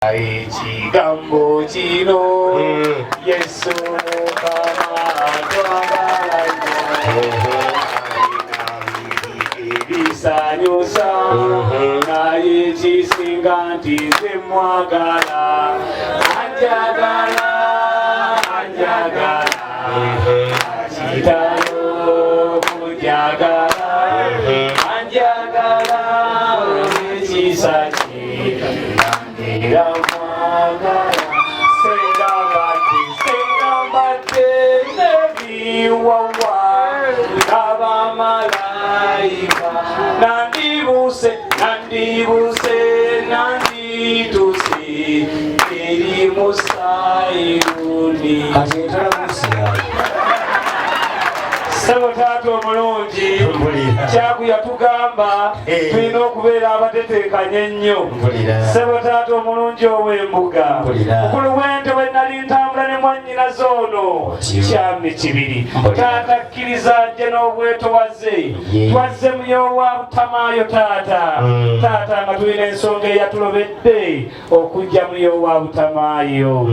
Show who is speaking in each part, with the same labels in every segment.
Speaker 1: Ekigambo kino Yesu Mukama atwagala nnyo, ebisanyusa, naye kisinga nti nze mwagala, anjagala, anjagala, kitalo kunjagala, anjagala ekisa kye era mwagala. Senga mbadde, senga mbadde nebiwawa ng'abamalayika, nandibuse, nandibuse, nandituse eri musayuni.
Speaker 2: Kati entalabuusira.
Speaker 1: Ssebo taata omulungi.
Speaker 2: Mpulira.
Speaker 1: Kyagu yatugamba tulina okubeera abatetenkanye ennyo.
Speaker 2: Mpulira.
Speaker 1: Ssebo taata omulungi ow'embuga.
Speaker 2: Mpulira.
Speaker 1: Mukulu w'ente bwe nali ntambula ne mwannyinaze ono
Speaker 2: Otyo.
Speaker 1: Kyami Kibiri.
Speaker 2: Mpulira.
Speaker 1: Taata kkiriza nje n'obwetowaze. Twazze muyowa Butamaayo taata. Taata nga tulina ensonga eyatulobedde okujja muyowa Butamaayo.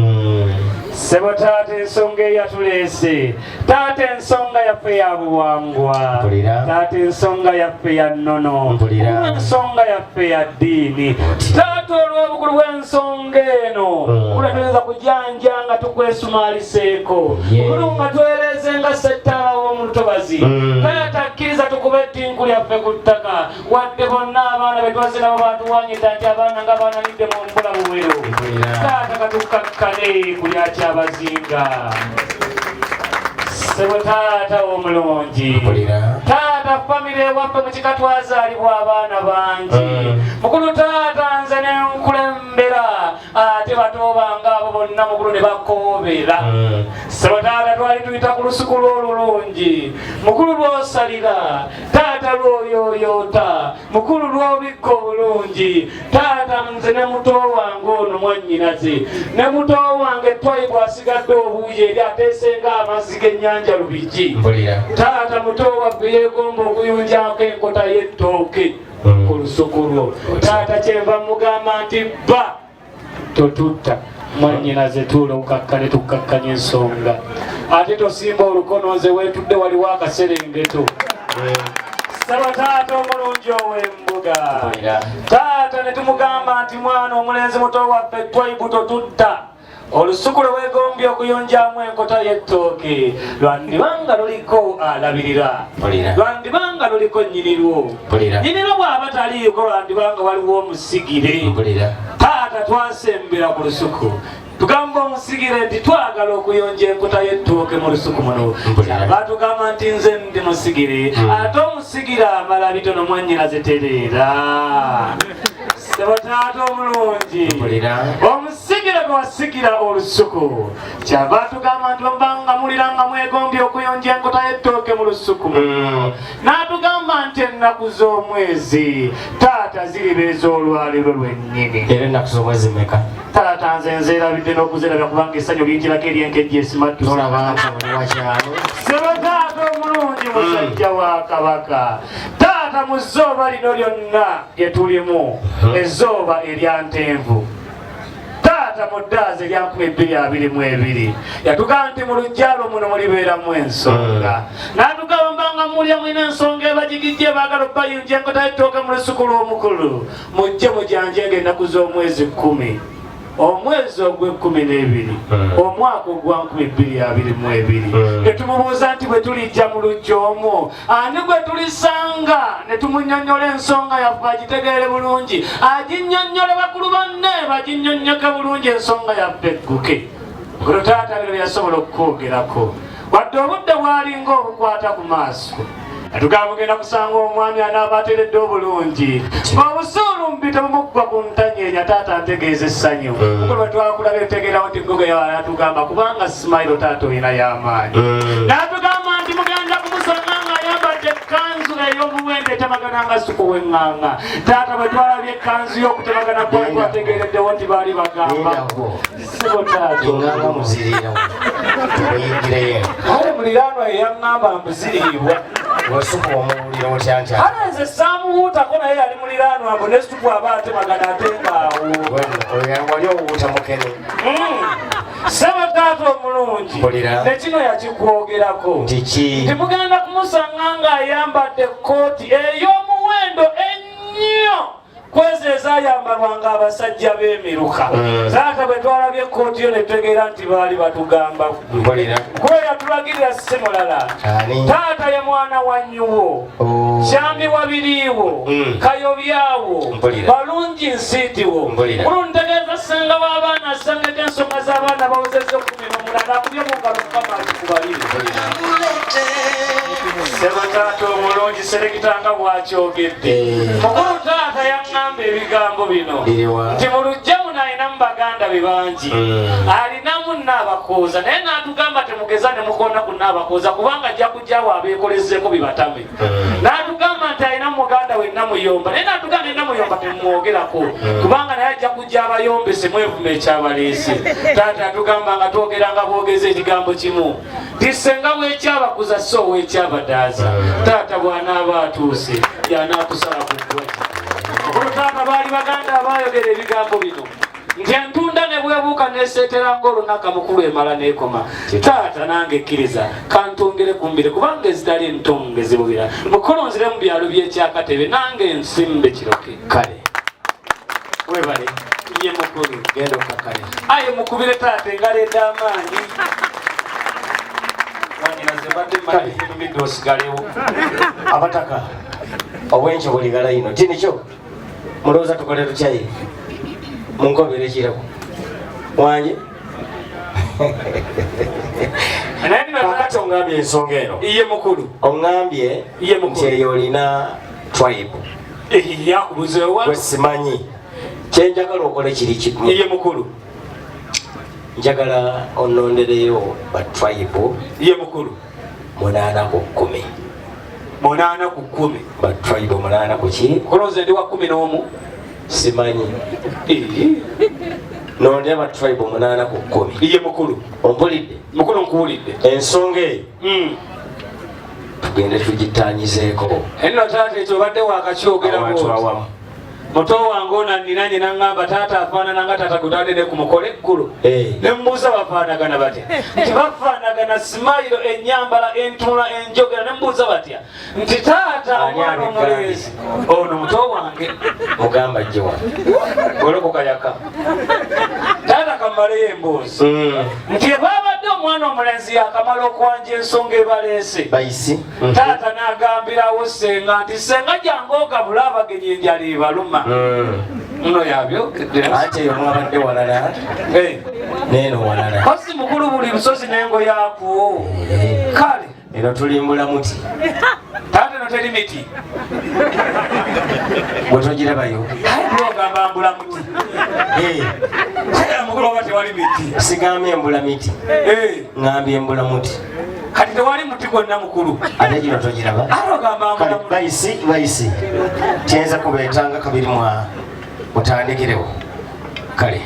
Speaker 1: Ssebo taata, ensonga eyatuleese taata, ensonga yaffe ya buwangwa.
Speaker 2: Mpulira.
Speaker 1: Taata, ensonga yaffe ya nnono.
Speaker 2: Mpulira.
Speaker 1: Ensonga yaffe ya ddiini. Taata, olw'obukulu bw'ensonga eno, kula tuyinza kujanja nga tukwesumaaliseeko. Mukulu nga twereeze nga settaala w'omu lutobazi. Taata, kkiriza tukube ettinku lyaffe ku ttaka, wadde bonna abaana be twazze nabo batuwanyidde nti abaana nga baananidde mu mbula buwero.
Speaker 2: Mpulira.
Speaker 1: Taata, katukkakkane ku lyakyabazinga. Ssebo taata omulungi.
Speaker 2: Mpulira.
Speaker 1: Taata, famire ewaffe mu kika twazaalibwa abaana bangi. Mukulu taata, nze nenkulembera, ate batoobanga abo bonna mukulu ne bakoobera. Ssebo taata, twali tuyita ku lusuku lw'olulungi, mukulu lw'osalira taata, lw'oyooyoota, mukulu lw'obikka obulungi. Taata, nze ne muto wange ono mwannyinaze ne muto wange Twaibu asigadde obuuyi eri ateesenga amazzi g'ennyanja Lubigi.
Speaker 2: Mpulira.
Speaker 1: Taata, muto waffe yeegomba okuyunjako enkota y'ettooke ku lusuku lwo. Taata, kyenva mugamba nti bba totutta, mwannyinaze tuula okakkane, tukkakkanye ensonga, ate tosimba olukono, nze weetudde waliwo akaserengeto. Saba taata omulungi ow'embuga.
Speaker 2: Mpulira.
Speaker 1: Taata, ne tumugamba nti mwana omulenzi muto waffe Twaibu, totutta, olusuku lwe weegombye okuyonjamu enkota y'ettooke lwandibanga luliko alabirira.
Speaker 2: Mpulira.
Speaker 1: Lwandibanga luliko nnyinirwo.
Speaker 2: Mpulira.
Speaker 1: Nnyinirwo bw'aba taliiko, lwandibanga waliwo omusigire.
Speaker 2: Mpulira.
Speaker 1: Taata, twasembera ku lusuku, tugamba omusigire nti twagala okuyonja enkota y'ettooke mu lusuku muno.
Speaker 2: Mpulira.
Speaker 1: Batugamba nti nze ndi musigire. Ate omusigire amala bitono, mwannyinaze tereera. Sebo taata omulungi.
Speaker 2: Mpulira.
Speaker 1: Omusigire gwe wasigira olusuku kyava atugamba nti bamubanga mulira nga mwegombye okuyonja enkota y'ettooke mu lusuku muno, n'atugamba nti ennaku z'omwezi taata ziriba ez'olwaliro lwennyini.
Speaker 2: Era ennaku z'omwezi mmeka?
Speaker 1: Taata, nze nzeerabidde n'okuzerabira kubanga essanyu linjirako eryenkejja esimattuse.
Speaker 2: Tolaba nti oli wakyalo?
Speaker 1: Sebo taata omulungi, musajja wa Kabaka, taata, mu zzooba lino lyonna lye tulimu, ezzooba erya ntenvu, taata, mu ddaazi erya 2022, yatugamba nti mu lujjalo muno mulibeeramu ensonga. N'atugamba nga mulya mulina ensonga ebagigijja, ebaagala obbayunja enkota y'ettooke mu lusuku lw'omukulu, mujje mujanje ng'ennaku z'omwezi 10, omwezi ogw'e-12, omwaka ogwa 2022. Tetumubuuza nti bwe tulijja mu lujja omwo, ani gwe tulisanga ne tumunyonnyola ensonga yaffe agitegeere bulungi, aginnyonnyole bakulu banne baginnyonnyoke bulungi, ensonga yaffe egguke? Olwo taata bino byasobola okukwogerako, wadde obudde bwalinga obukwata ku maaso. Atugamba mugenda kusanga omwami anaaba ateredde obulungi, ng'obusuulumbi tebumuggwa ku ntanyeenya. Taata, ntegeeza essanyu. Mukulu, bwe twakulaba entegeerawo nti Gogo yatugamba kubanga smile taata olina y'amaanyi. N'atugamba nti mugenda kumusanga ng'ayambadde ekkanzu ey'omuwendo etemagana nga suku w'eŋŋanga. Taata, bwe twalabye ekkanzu y'okutemagana kwali twategeereddewo nti baali bagamba.
Speaker 2: Lindako.
Speaker 1: Sibo taata.
Speaker 2: Eŋŋanga muziriirawo, oyingireyo.
Speaker 1: Ale muliraanwa ye yaŋŋamba mbuziriibwa.
Speaker 2: Gwe supu omuwulira otya nti
Speaker 1: Kale nze saamuwuutako, naye yali muliraanwa mbu ne supu aba atemagana ate ngaawo.
Speaker 2: Oyo wali owuuta mukene.
Speaker 1: Ssebo taata omulungi,
Speaker 2: Mpulira.
Speaker 1: ne kino yakikwogerako
Speaker 2: Nti ki?
Speaker 1: Nti mugenda kumusanga ng'ayambadde ekkooti ey'omuwendo ennyo kwezi ezayambalwanga abasajja b'emiruka. Taata, bwe twalabye ekkooti yo ne tutegeera nti baali batugamba ggwe.
Speaker 2: Mpulira.
Speaker 1: Kuba yatulagirira si mulala.
Speaker 2: Ani?
Speaker 1: Taata ye mwana wa nnyuwo,
Speaker 2: Oh.
Speaker 1: Kyambi wabiriiwo, Kayobyawo,
Speaker 2: Mpulira.
Speaker 1: Balungi nsiitiwo.
Speaker 2: Mpulira.
Speaker 1: Mukulu, ntegeeza ssenga w'abaana asangeko ensonga z'abaana bawezezza 18 akubye mu ngalo Mukama akikubalire. Ssebo taata omulungi, serekita nga bw'akyogedde, mukulu taata yaŋŋamba ebigambo bino
Speaker 2: Biriwa?
Speaker 1: nti mu luggya muno alinamu baganda be bangi, alinamu nnaabakooza, naye n'atugamba temugeza ne mukona ku nnaabakooza kubanga ajja kujjawo abeekolezeeko bibatame. N'atugamba nti alina muganda we Namuyomba, naye n'atugamba Namuyomba temumwogerako kubanga naye ajja kujja abayombese mwevuma ekyabaleese. Taata atugamba nga twogeranga bwogeza ekigambo kimu nti senga bwekyabakuza so owekyabadaaza. Taata bw'anaaba atuuse yanaakusala ku ggwaki. Okulu taata, baali baganda abaayogera ebigambo bino nti entunda ne bwebuuka neseetera ngaolunaka mukulu emala nekoma. Taata, nange kkiriza kantongere kumbire kubanga ezitali ntonge zibubira. Mukulu, nzire mu byalo byekyakatebe nange nsimbe kiroke.
Speaker 2: Kale, webale.
Speaker 1: Ye mukulu.
Speaker 2: Genda okakale.
Speaker 1: Aye mukubire taata engalo ed'amaanyi. Mwanyinaze, mbadde mmanyi osigalewo.
Speaker 2: Abataka obwenkyo buligala ino tinikyo mulowooza tukole tutyaye munkobere ekirako wanje.
Speaker 1: Naye nno
Speaker 2: Kakati oŋŋambye ensonga eno.
Speaker 1: Iye mukulu.
Speaker 2: Oŋŋambye
Speaker 1: Iye mukulu.
Speaker 2: nti eyo olina tribe.
Speaker 1: Yakubuzeewa.
Speaker 2: Gwe simanyi kyenjagala okole kiri kimu.
Speaker 1: Iye mukulu.
Speaker 2: Njagala onondereyo ba tribe
Speaker 1: Iye mukulu.
Speaker 2: 8 ku 10.
Speaker 1: 8 ku 10.
Speaker 2: Ba tribe 8 ku ki?
Speaker 1: Kulonze ndi wa 11.
Speaker 2: Simanyi, nondera ba tribe 8 ku 10.
Speaker 1: Iye mukulu.
Speaker 2: Ompulidde?
Speaker 1: Mukulu, nkuwulidde.
Speaker 2: Ensonga eyo tugende tugitanyizeeko
Speaker 1: Enno taata, ekyo obadde wakakyogera
Speaker 2: awantu
Speaker 1: bwoti.
Speaker 2: awamu.
Speaker 1: Muto wange ono aninanye naŋŋamba taata afaanana nga taata gutadde ne ku mukolo eggulo. Ne mubuuza bafaanagana batya, nti bafaanagana smile, ennyambala, entunula, enjogera. Ne mubuuza batya, nti taata
Speaker 2: Ani
Speaker 1: omwana
Speaker 2: abigambye?
Speaker 1: omulenzi ono muto wange.
Speaker 2: Mugamba jje wano.
Speaker 1: Golokoka yaka taata kamaleyo emboozi nti ebabadde omwana omulenzi yakamala okwanja ensonga ebaleese.
Speaker 2: Bayisi.
Speaker 1: Taata n'agambirawo senga nti senga jangu ogabula abagenyi, enjala ebaluma. Muno yabyogedde.
Speaker 2: Anti eyo mwabadde walala, neeno walala.
Speaker 1: Kosi mukulu, buli lusozi n'engo yakuwo. Kale.
Speaker 2: Eno tulimbula muti.
Speaker 1: Taata, eno teri miti.
Speaker 2: Gwe togirabayo?
Speaker 1: Ogamba mbula muti. Mukulu, oba tewali miti?
Speaker 2: Sigambye mbula miti, ŋambye mbula muti.
Speaker 1: Kati tewali muti gwonna mukulu.
Speaker 2: Ate gino togiraba?
Speaker 1: Ate ogamba
Speaker 2: Kale.
Speaker 1: mbula muti.
Speaker 2: Bayisi, bayisi, kiyinza kubeetanga kabiri mwa mutandikirewo. Kale.